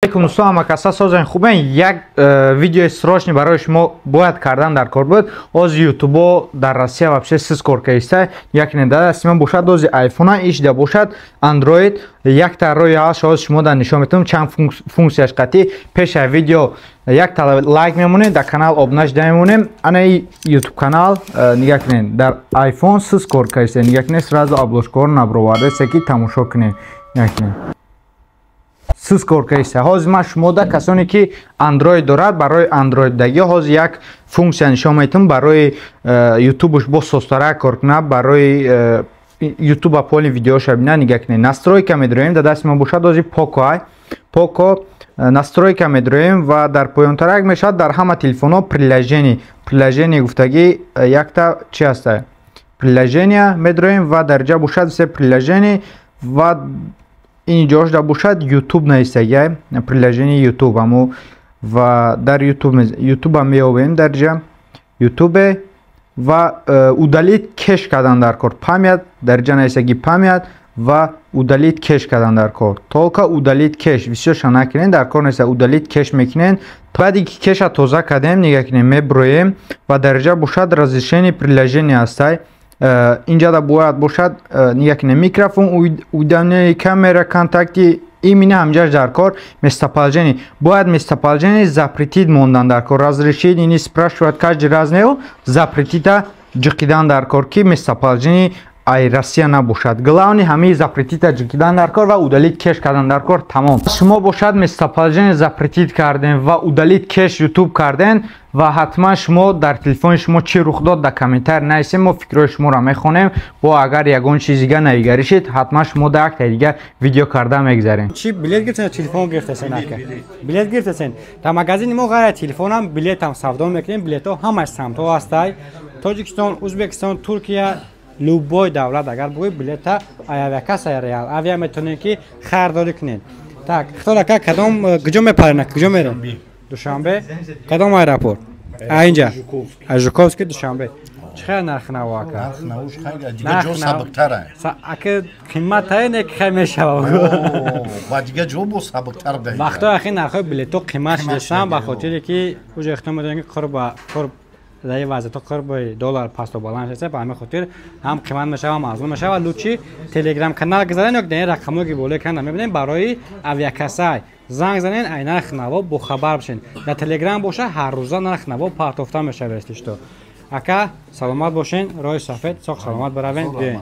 Алейкум, дӯстон, ҳамакаса созен, хубен? Як видеои срочный барои шумо бояд кардан дар кор буд. Ози ютубо дар Россия вообще сиз кор каиста. Як не дастима бошад, ози айфона ишда бошад, андроид. Якта роҳи ҳалш ози шумо дар нишон метавонам, чанд функсияш қатӣ. Пеша видео якта лайк мемонем, дар канал обуна шуда мемонем. Ана ютуб канал нигаҳ кунед, дар айфон сиз кор каиста. Нигаҳ кунед, сразу обложкаҳоро набровардаеста, ки тамошо кунед. Нигаҳ кунед, сиз кор каиста. Ҳозир ман шумода, касоне ки андроид дорад, барои андроиддагӣ ҳозир як функсия нишон метавам, барои ютубш бо состарак кор кунад, барои ютуба поли видеоша бина. Нигаҳ кунед, настройка медроем. Дар дасти мо бошад ҳозир Поко, ай Поко. Настройка медроем ва дар поёнтарак мешавад дар ҳама телефонҳо приложение. Приложение гуфтагӣ якта чи ҳаста? Приложения медроем ва дар ҷа бошад все приложение ва ин ҷошда бошад YouTube навистагиай, приложение YouTube амо. Ва дар ютуба меёбем, дар ҷа ютубе ва удалить кеш кардан дар кор. Память, дар ҷа навистаги память ва удалить кеш кардан дар кор. Только удалить кеш, всёша накунед, дар кор неста. Удалить кеш мекунед. Баъде ки кеша тоза кардем, нигаҳ кунем, меброем ва дар ҷа бошад разрешение приложение ҳастай. Инҷада бояд бошад, нигаҳ кунед, микрофон, уведомление, камера, контакты. Именно ҳамҷаш дар кор местоположение. Бояд местоположение запретить мондан дар кор. Разрешить не спрашивать каждый раз нео, запретита ҷиқидан дар кор, ки местоположение ай Россия набошад. Главный ҳамаи запретита ҷиқидан дар кор ва удалить кеш кардан дар кор, тамом. Шумо бошад местоположение запретить кардем ва удалить кеш ютуб кардем ва ҳатман шумо дар телефони шумо чӣ рух дод, дар комментарий нависем, мо фикрҳои шуморо мехонем. Бо агар ягон чиз дига навигарӣ шид, ҳатман шумо дар якта дига видео карда мегзарем. Чӣ, билет гирифтен, телефон гирифтесен, ака? Билет гирифтесен. Дар магазини мо ғайр телефонам билетам савдо мекунем. Билетҳо ҳамаш самтҳо ҳастай: Тоҷикистон, Ӯзбекистон, Туркия, любой давлат. Агар бугӯй, билета авиакасса Реал Авиа метавонед ки харидорӣ кунед. Так, хитор, ака, кадом куҷо мепарен, куҷо мерем? Душанбе. Кадом аэропорт? А инҷа Жуковский, Душанбе. Чӣ хел нархи наво, ака? Дигар ҷо сабуктара. Ака, қимматае, не ки хай мешава. Ба дигар ҷо бо сабуктар. Вақтҳои ахир нархҳои билетҳо қимат шудастан, ба хотире ки уҷо ихтиёр медонем ки қурба қурб дар ин вазъиятҳо қурби доллар пасту баланд шуда, ба ҳамин хотир ҳам қимат мешава, ҳам арзон мешава. Лучше Телеграм канал гузарен ё дар ин рақамҳое ки болои экран мебинем, барои авиакассай занг занен, ай нархи наво бохабар бошен. Дар Телеграм боша, ҳаррӯза нархи наво партофта мешава, если что. Ака, саломат бошен, роҳи сафед, соқ саломат баравен, биёен.